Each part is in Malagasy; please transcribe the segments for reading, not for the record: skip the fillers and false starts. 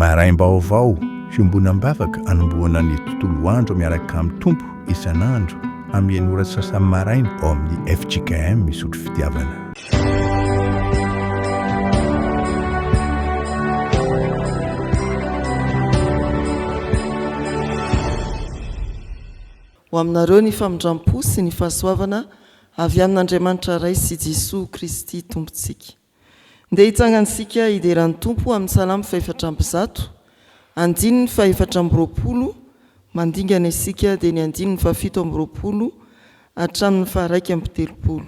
Maraim-baovao, fiombonam-bavaka anombohana ny tontolo andro miaraka amin'ny Tompo isan'andro amin'ny enina ora sy sasany maraina ao amin'ny fjkm Isotry Fitiavana. Ho aminareo ny famindram-po sy ny fahasoavana avy amin'Andriamanitra Ray sy Jesoa Kristy Tompontsika. Ndeha hitsangana isika hidera ny Tompo amin'ny Salamo fahefatra amby 100, andininy faha-24, mandingana isika dia ny andininy faha-27 hatramin'ny faha-31.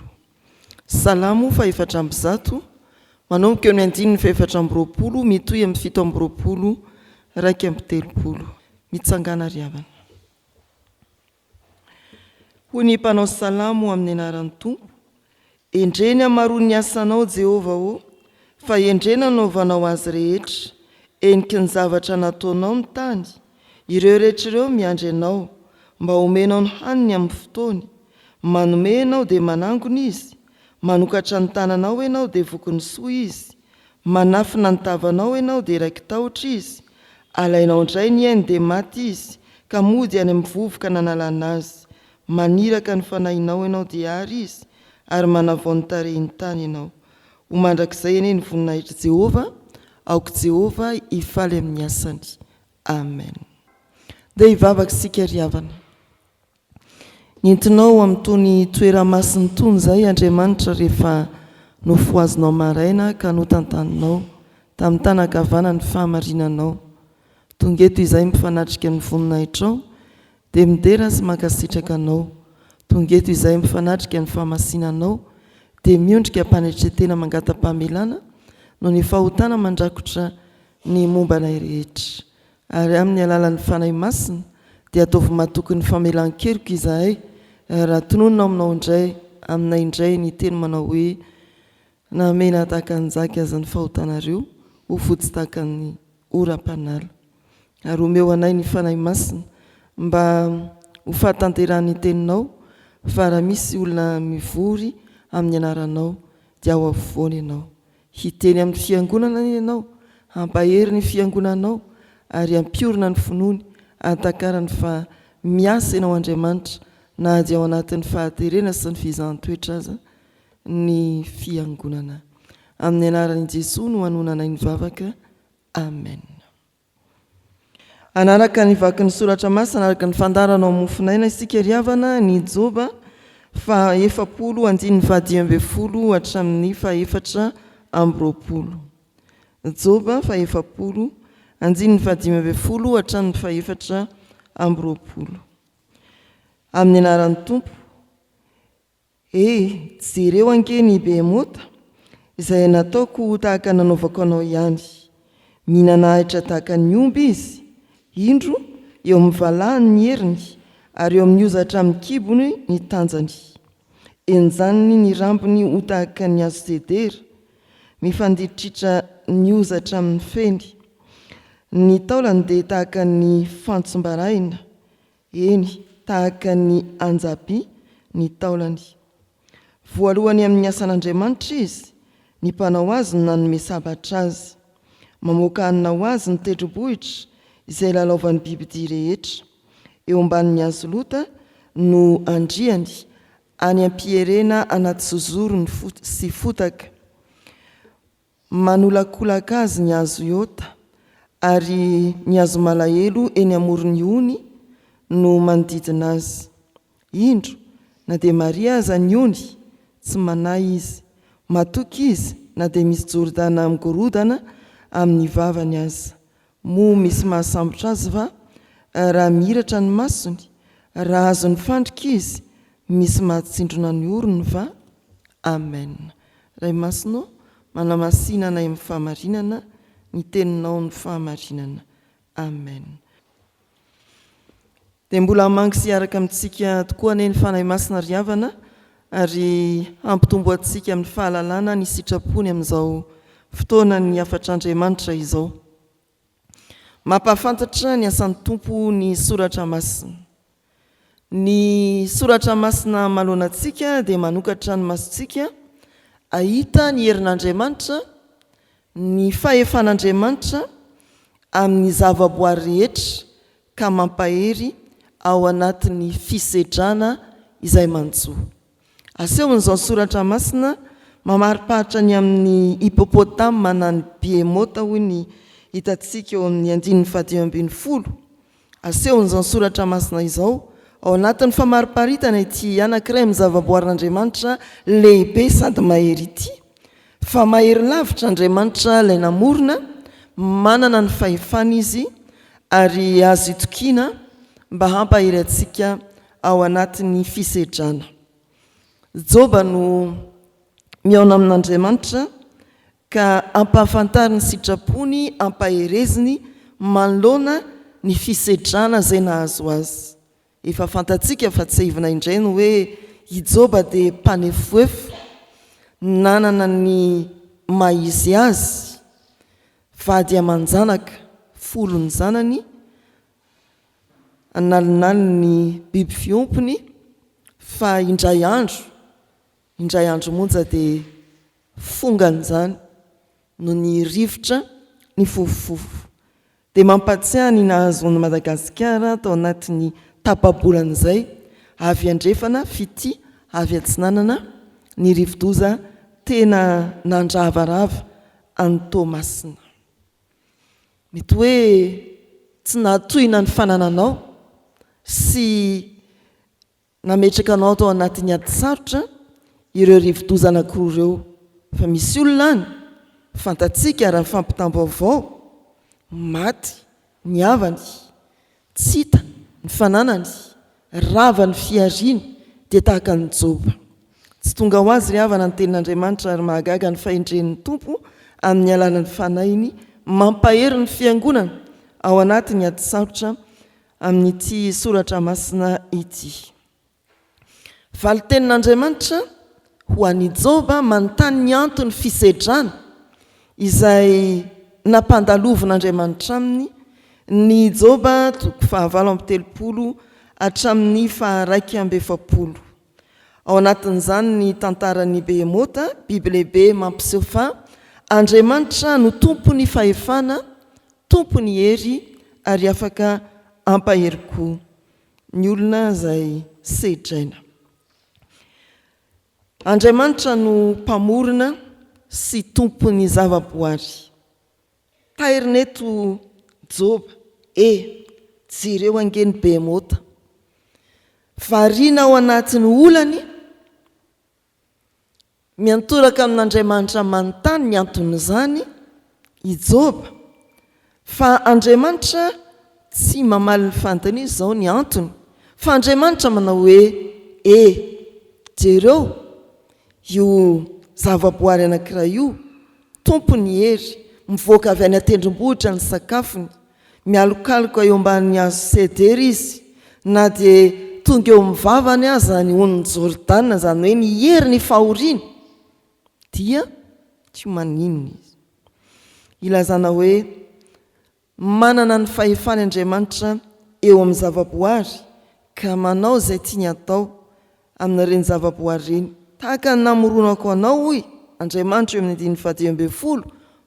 Salamo faha-104, manomboka eo amin'ny andininy faha-24 mitohy amin'ny 27, 31. Mitsangàna ry havana. Hoy ny mpanao salamo amin'ny anaran'ny Tompo, Endrey ny hamaroan'ny asanao, Jehovah ô, fa endrey nanaovanao azy rehetra, heniky ny zavatra nataonao ny tany, ireo rehetra ireo miandry Anao, mba homenao ny haniny amin'ny fotoany. Manome Ianao dia manangona izy, manokatra ny tananao Ianao dia vokin'ny soa izy, Manafina ny tavanao ianao dia raiki-tahotra izy, alainao indray ny ainy dia maty izy ka mody any amin'ny vovoka nanalana azy, maniraka ny fanahinao ianao dia ary izy ary manavao ny tarehin'ny tany ianao. Ho mandrakizay anie ny voninahitr'i Jehovah, aoka Jehovah hifaly amin'ny asany. Amen. Ndeha hivavaka isika ry havana. Nentinao amin'itony toeramasina itony izahay Andriamanitra rehefa nofohazinao maraina ka notantaninao tamin'ny tanan-kavana ny fahamarinanao. Tonga eto izahay mifanatrika ny voninahitrao dia midera sy mankasitraka Anao. Tonga eto izahay mifanatrika ny fahamasinanao dia miondrika am-panetren-tena mangata-pamelana noho ny fahotana mandrakotra ny momba anay rehetra. Ary amin'ny alalan'ny Fanahy Masina dia ataovy matoky ny famelan-keloka izahay raha tononina aminao indray aminay indray ny teny manao hoe, Na mena tahaka ny jaky aza ny fahotanareo, ho fotsy tahaka ny oram-panala. Ary omeo anay ny Fanahy Masina mba ho fahatanterahan'ny teninao fa raha misy olona mivory amin'ny anaranao dia ao afovoany ianao. Hiteny amin'ny fiangonana anie ianao, hampahery ny fiangonanao ary hampiorina ny finoany hahatakarany fa miasa ianao Andriamanitra na dia ao anatin'ny fahaterena sy ny fizahan-toetra aza ny fiangonana. Amin'ny anaran'i Jesoa no anonanay ny vavaka. Amen. Hanaraka ny vakin'ny soratra masina araka ny fandaharana ao Mofonaina isika ry havana, ny Joba faha 40 andininy faha 15 hatramin'ny faha 24. Joba faha 40 andininy faha 15 hatramin'ny faha 24. Amin'ny anaran'ny Tompo. E, jereo ange ny Behemota, izay nataoko ho tahaka ny nanaovako anao ihany. Mihinana ahitra tahaka ny omby izy, indro, eo amin'ny valahany ny heriny, ary eo amin'ny hozatra amin'ny kibony ny tanjany. Henjaniny ny rambony ho tahaka ny hazo sedera, mifanditritra ny hozatra amin'ny feny. Ny taolany dia tahaka ny fantsom-barahina, Eny, tahaka ny anja-by ny taolany. Voalohany amin'ny asan'Andriamanitra izy, ny mpanao azy no nanome sabatra azy. Mamoaka hanina ho azy ny tendrombohitra izay lalaovan'ny bibidia rehetra. Eo ambanin'ny hazo lota no andriany, any am-pierena anaty zozoro ny sy fotaka. Manolakolaka azy ny hazo iota, ary ny hazo malahelo eny amoron'ny ony no manodidina azy. Indro, na dia maria aza ny ony, tsy manahy izy. Matoky izy na dia misy Jordana migorodana amin'ny vavany aza. Moa misy mahasambotra azy va, raha mihiratra ny masony? Raha azon'ny fandrika izy, misy mahatsindrona ny orony va? Amen. Ray Masina ô, manamasina anay amin'ny fahamarinana, ny Teninao no fahamarinana. Amen. Dia mbola hamangy sy hiaraka amintsika tokoa anie ny Fanahy Masina ry havana ary hampitombo antsika amin'ny fahalalana ny sitrapony amin'izao fotoanan'ny hafatr'Andriamanitra izao. Mampahafantatra ny asan'ny Tompo ny Soratra Masina. Ny Soratra Masina manoloana antsika dia manokatra ny masontsika hahita ny herin'Andriamanitra, ny fahefan'Andriamanitra. amin'ny zavaboary rehetra ka mampahery ao anatin'ny fisedrana izay manjo. Asehon'izao soratra masina mamariparitra ny amin'ny hipopotama na ny behemota hoy ny hitantsika eo amin'ny andininy fahadimy ambin'ny folo. Asehon'izao soratra masina izao ao anatin'ny famariparitana ity anankiray amin'ny zavaboarin'Andriamanitra lehibe sady mahery ity fa mahery lavitra Andriamanitra ilay namorona, manana ny fahefana Izy ary azo itokiana mba hampahery antsika ao anatin'ny fisedrana. Joba no mihaona amin'Andriamanitra ka ampahafantariny sitrapony, ampahereziny manoloana ny fisedrana izay nahazo azy. Efa fantatsika fa tsiahivina indray ny hoe i Joba dia mpanefoefo, nanana ny maha izy azy, vady aman-janaka, folo ny zanany, analinaliny ny biby fiompiny, fa indray andro, indray andro monja dia fongan'izany noho ny rivotra nifofofofo. Dia mampatsiahy ny nahazoan'i Madagasikara tao anatin'ny tapa-bolana izay, avy andrefana, fitia, avy atsinanana, ny rivodoza tena nandravarava an'i Toamasina. Mety hoe tsy nahatohina ny fanananao sy nametraka anao tao anatin'ny ady sarotra ireo rivodoza anankiroa ireo fa misy olona any, fantatsika raha ny fampitam-baovao, maty ny havany, tsy hita ny fananany, rava ny fihariany, dia tahaka an'i Joba. Tsy tonga ho azy ry havana ny tenin'Andriamanitra ary mahagaga ny fahendren'ny Tompo amin'ny alalan'ny Fanahiny mampahery ny Fiangonana ao anatin'ny ady sarotra amin'ity soratra masina ity. Valin-tenin'Andriamanitra ho an'i Joba manontany ny anton'ny fisedrana izay nampandalovin'Andriamanitra aminy ny Joba toko fahavalo amby telopolo hatramin'ny faha-iraika amby efapolo. Ao anatin'izany ny tantaran'ny Behemota, biby lehibe mampiseho fa Andriamanitra no tompon'ny fahefana, tompon'ny hery ary afaka hampahery koa ny olona izay sedraina. Andriamanitra no Mpamorona sy Tompon'ny zavaboary. Tairina eto Joba e! Jereo ange ny Behemota. Variana ao anatin'ny olany, miantoraka amin'Andriamanitra manontany ny anton'izany i Joba. Fa Andriamanitra tsy mamaly ny fanontaniana izao ny antony. Fa Andriamanitra manao hoe, E! Jereo io zavaboary anankiray io, Tompon'ny hery, mivoaka avy any an-tendrombohitra ny sakafony, mialokaloka eo ambanin'ny hazo sedera izy, na dia tonga eo amin'ny vavany aza ny onin'i Jordana, izany hoe ny herin'ny fahoriany, dia tsy ho maninona izy. Ilazana hoe Manana ny fahefany Andriamanitra eo amin'ny zavaboary ka manao izay tiany hatao amin'ireny zavaboary ireny. Tahaka ny namoronako anao, hoy Andriamanitra eo amin'ny andininy fahadimy ambin'ny folo,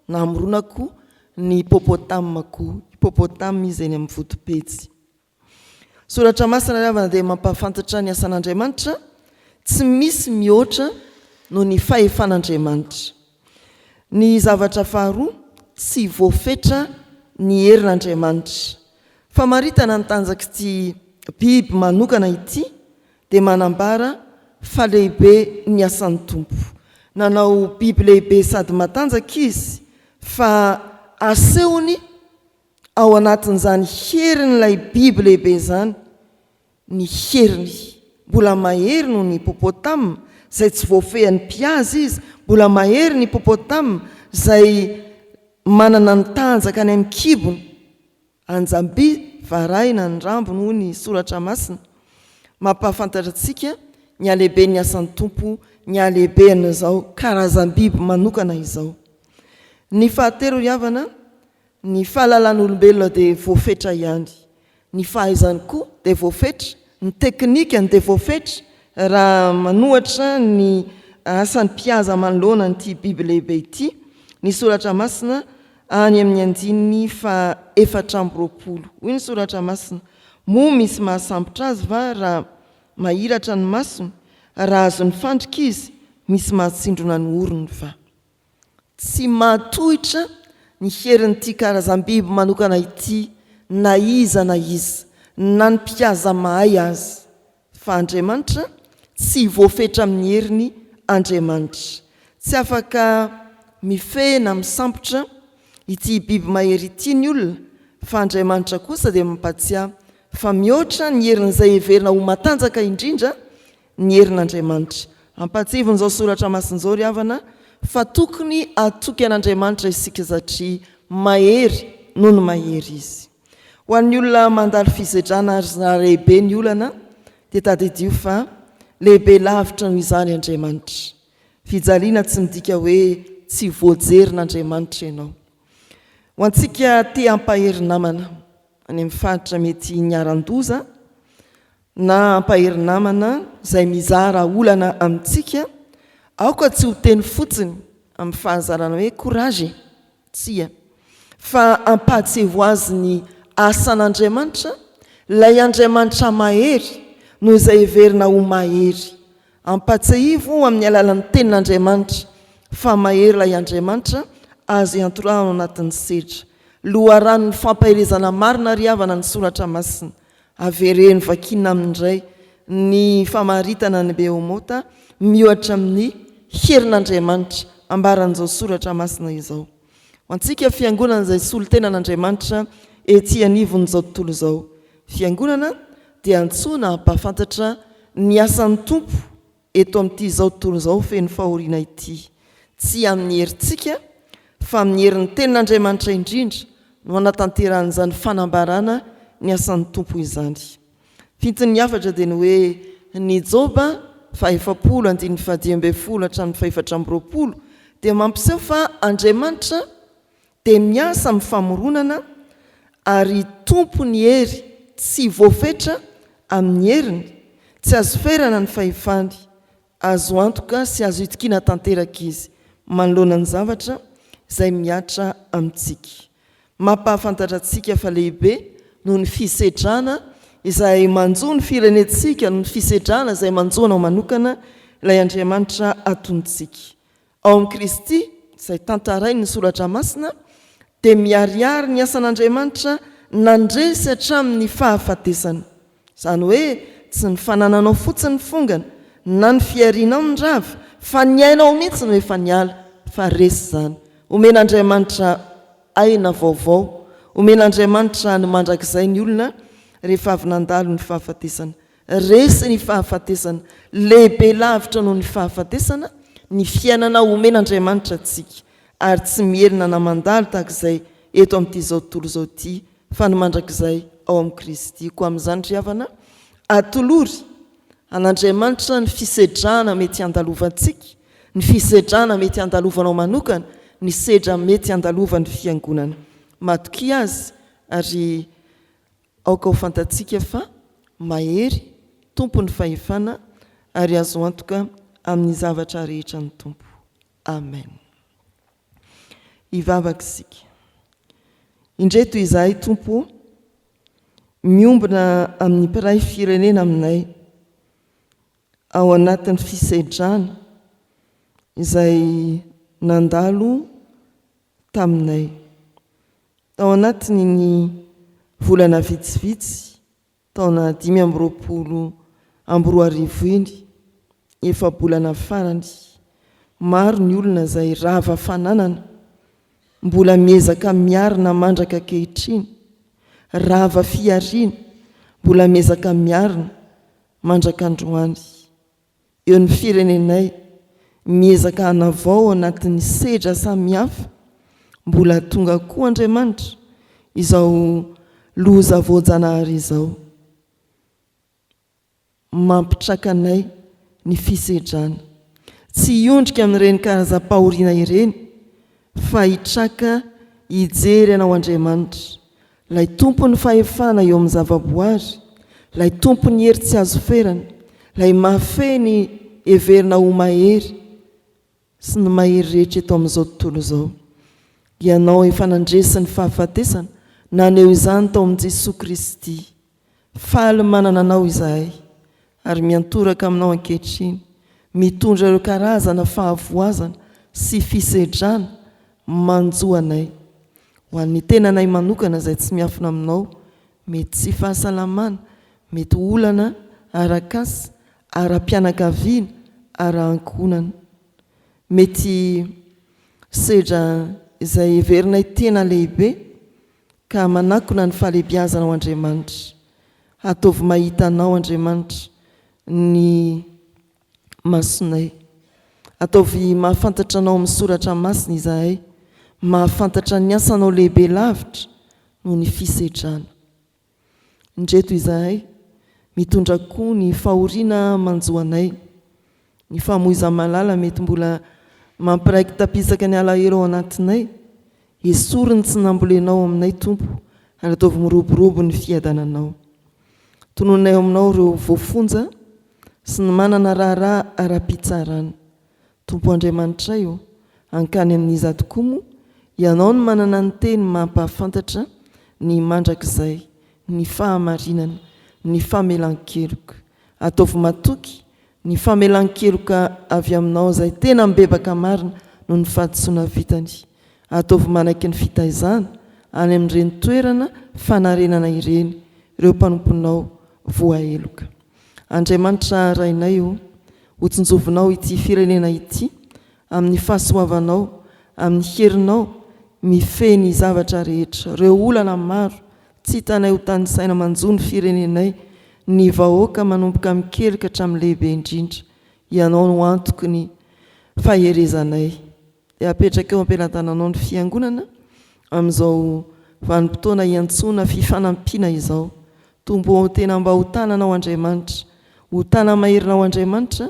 namoronako ny hippopotame koa. Hippopotame izy eny amin'ny vodipejy. Soratra Masina ry havana dia mampahafantatra ny asan'Andriamanitra, tsy misy mihoatra noho ny fahefan'Andriamanitra. Ny zavatra faharoa, tsy voafetra ny herin'Andriamanitra. Famaritana ny tanjak'ity biby manokana ity dia manambara fa lehibe ny asan'ny Tompo. Nanao biby lehibe sady matanjaka Izy fa asehony Ao anatin'izany herin'ilay biby lehibe izany ny heriny. Mbola mahery noho ny hippopotame izay tsy voafehin'ny mpihaza izy, mbola mahery ny hippopotame izay manana ny tanjaka any amin'ny kibony. Anjamby varahina ny rambony hoy ny soratra masina. Mampahafantatra antsika ny halehiben'ny asan'ny Tompo ny halehiben'izao karazam-biby manokana izao. Ny fahatelo ry havana, Ny fahalalan'olombelona dia voafetra ihany. Ny fahaizany koa dia voafetra, ny teknikany dia voafetra raha manohatra ny asan'ny mpihaza manoloana an'ity biby lehibe ity ny soratra masina. Any amin'ny andininy faha 24. Hoy ny Soratra Masina, Moa misy mahasambotra azy va raha mahiratra ny masony? Raha azon'ny fandrika izy, misy mahatsindrona ny orony va? Tsy mahatohitra ny herin'ity karazam-biby manokana ity na iza na iza, na ny mpihaza mahay aza. Fa Andriamanitra tsy voafetra amin'ny heriny Andriamanitra. Tsy afaka mifehy na misambotra ity biby mahery ity ny olona, fa Andriamanitra kosa dia mampatsiahy fa mihoatra ny herin'izay heverina ho matanjaka indrindra ny herin'Andriamanitra. Ampahatsiahivin'izao soratra masina izao ry havana fa tokony hatoky an'Andriamanitra isika satria mahery noho ny mahery Izy. Ho an'ny olona mandalo fisedrana ary na lehibe ny olana dia tadidio fa lehibe lavitra noho izany Andriamanitra. Fijaliana tsy midika hoe tsy voajerin'Andriamanitra ianao. Ho antsika te hampahery namana any amin'ny faritra mety niharan-doza na hampahery namana izay mizara olana amintsika, aoka tsy ho teny fotsiny amin'ny fahazarana hoe courage e! Tsia. Fa ampahatsiahivo azy ny asan'Andriamanitra, ilay Andriamanitra mahery noho izay heverina ho mahery. Ampahatsiahivo amin'ny alalan'ny Tenin'Andriamanitra fa mahery ilay Andriamanitra azo iantorahana ao anatin'ny sedra. Loharanon'ny fampaherezana marina ry havana ny Soratra Masina. Avereno vakiana aminy indray ny famaritana ny Behomota miohatra amin'ny herin'Andriamanitra ambaran'izao soratra masina izao. Ho antsika Fiangonana izay solontenan'Andriamanitra ety anivon'izao tontolo izao. Fiangonana dia antsoina hampahafantatra ny asan'ny Tompo eto amin'ity izao tontolo izao feno fahoriana ity. Tsy amin'ny herintsika fa amin'ny herin'ny Tenin'Andriamanitra indrindra no hanatanterahan'izany fanambarana ny asan'ny Tompo izany. Fintin'ny hafatra dia ny hoe ny Joba faha-efapolo andininy faha-15 hatramin'ny faha-24 dia mampiseho fa Andriamanitra dia miasa amin'ny famoronana ary Tompon'ny hery tsy voafetra amin'ny heriny, tsy azo ferana ny fahefany, azo antoka sy azo itokiana tanteraka Izy manoloana ny zavatra izay mihatra amintsika. Mampahafantatra antsika fa lehibe noho ny fisedrana izay manjo ny firenentsika, noho ny fisedrana izay manjo anao manokana ilay Andriamanitra atontsika. Ao amin'i Kristy, izay tantarain'ny Soratra Masina, dia miharihary ny asan'Andriamanitra nandresy hatramin'ny fahafatesana. Izany hoe tsy ny fanananao fotsiny ny fongana, na ny fiharianao ny rava, fa ny ainao mihitsy no efa niala, fa resy izany. Omen'Andriamanitra aina vaovao, omen'Andriamanitra ny mandrakizay ny olona rehefa avy nandalo ny fahafatesana. Resy ny fahafatesana. Lehibe lavitra noho ny fahafatesana ny fiainana omen'Andriamanitra antsika, ary tsy mihelina na mandalo tahaka izay eto amin'ity izao tontolo izao ity, fa ny mandrakizay ao amin'i Kristy. Koa amin'izany, ry havana, atolory an'Andriamanitra ny fisedrana mety handalovantsika, ny fisedrana mety handalovanao manokana, ny sedra mety handalovan'ny Fiangonana. Matokia Azy, ary Aoka ho fantatsika fa mahery, Tompon'ny fahefana ary azo antoka amin'ny zavatra rehetra ny Tompo. Amen. Hivavaka isika. Indreto izahay Tompo ô, miombona amin'ny mpiray firenena aminay ao anatin'ny fisedrana izay nandalo taminay. Tao anatin'iny volana vitsivitsy taona 2025 iny, efa-bolana farany, maro ny olona izay rava fananana, mbola miezaka miarina mandraka ankehitriny, rava fihariana, mbola miezaka miarina mandraka androany. Eo ny firenenay, miezaka hanavao ao anatin'ny sedra samihafa, mbola tonga koa Andriamanitra izao loza voajanahary izao, mampitraka anay ny fisedrana. Tsy hiondrika amin'ireny karazam-pahoriana ireny fa hitraka hijery Anao Andriamanitra, Ilay Tompon'ny fahefana eo amin'ny zavaboary, Ilay Tompon'ny hery tsy azo ferana, Ilay mahafehy ny heverina ho mahery sy ny mahery rehetra eto amin'izao tontolo izao. Ianao efa nandresy ny fahafatesana, naneho izany tao amin'i Jesoa Kristy. Faly manana Anao izahay, ary miantoraka Aminao ankehitriny, mitondra ireo karazana fahavoazana sy fisedrana manjo anay. Ho an'ny tenanay manokana izay tsy miafina Aminao, mety tsy fahasalamana, mety olana arak'asa, ara-pianakaviana, ara-ankohonana. Mety sedra izay heverinay tena lehibe ka manakona ny fahalehibiazana ao Andriamanitra. Ataovy mahita Anao Andriamanitra ny masonay. Ataovy mahafantatra Anao amin'ny Soratra Masina izahay, mahafantatra ny asanao lehibe lavitra noho ny fisedrana. Indreto izahay, mitondra koa ny fahoriana manjo anay. Ny famoiza-malala mety mbola mampiraiki-tapisaka ny alahelo ao anatinay. Esory ny tsy nambolenao ao aminay, Tompo, ary ataovy miroborobo ny fiadananao. Tononinay ao aminao ireo voafonja sy ny manana raharaha ara-pitsarana. Tompo Andriamanitray ô, hankany amin'iza tokoa moa Ianao no manana ny teny mampahafantatra ny mandrakizay, ny fahamarinana, ny famelan-keloka. Ataovy matoky ny famelan-keloka avy Aminao izay tena mibebaka marina noho ny fahadisoana vitany. Ataovy manaiky ny fitaizana any amin'ireny toerana fanarenana ireny ireo mpanomponao voaheloka. Andriamanitra Rainay ô, ho tsinjovinao ity firenena ity amin'ny fahasoavanao, amin'ny herinao mifehy ny zavatra rehetra. Ireo olana maro tsy hitanay ho tanisaina manjo ny firenenay, ny vahoaka manomboka amin'ny kely ka hatramin'ny lehibe indrindra. Ianao no antoky ny faherezanay. Dia apetraka eo am-pelatananao ny Fiangonana amin'izao vanim-potoana iantsoana fifanampiana izao. Tompo ô, tena mba ho tananao Andriamanitra, ho tana-maherinao Andriamanitra,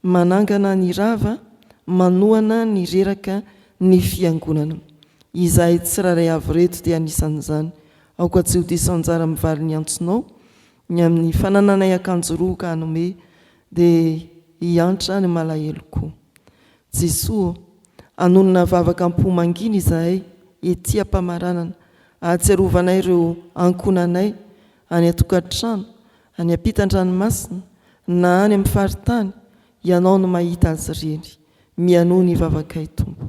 manangana ny rava, manohana ny reraka ny Fiangonana. Izahay tsirairay avy ireto dia anisan'izany. Aoka tsy ho diso anjara amin'ny valin'ny antsonao, ny amin'ny fanananay akanjo roa ka hanome, dia hiantra ny malahelo koa. Jesoa ô, hanonona vavaka am-po mangina izahay ety am-pamaranana, ahatsiarovanay ireo ankohonanay any an-tokantrano, any ampitan-dranomasina, na any amin'ny faritany, Ianao no mahita azy ireny. Mihainoa ny vavakay Tompo.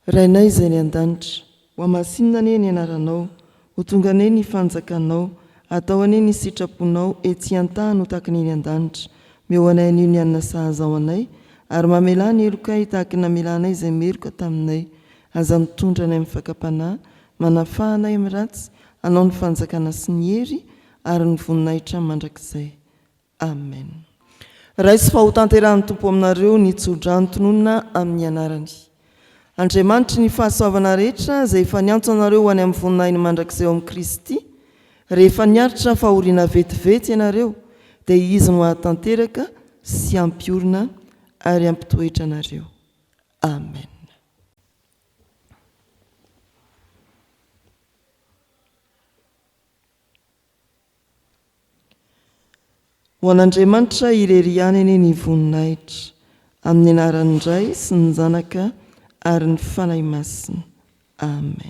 Rainay izay any an-danitra, Hohamasinina anie ny anaranao, Ho tonga anie ny fanjakanao, Atao anie ny sitraponao ety an-tany ho tahaka ny eny an-danitra. Meo anay anio ny hanina sahaza ho anay, ary mamelà ny helokay tahaka ny namelanay izay meloka taminay. Aza mitondra anay amin'ny fakam-panahy, manafaha anay amin'ny ratsy, Anao ny fanjakana sy ny hery ary ny voninahitra mandrakizay. Amen. Raiso fa ho tanterahan'ny Tompo aminareo ny tsodrano tononina amin'ny anarany. Andriamanitry ny fahasoavana rehetra izay efa niantso anareo ho any amin'ny voninahiny mandrakizay ao amin'i Kristy, rehefa niaritra fahoriana vetivety ianareo, dia Izy no hahatanteraka sy hampiorina ary hampitoetra anareo. Amen. Ho an'Andriamanitra irery ihany anie ny voninahitra, amin'ny anaran'ny Ray sy ny Zanaka ary ny Fanahy Masina. Amen.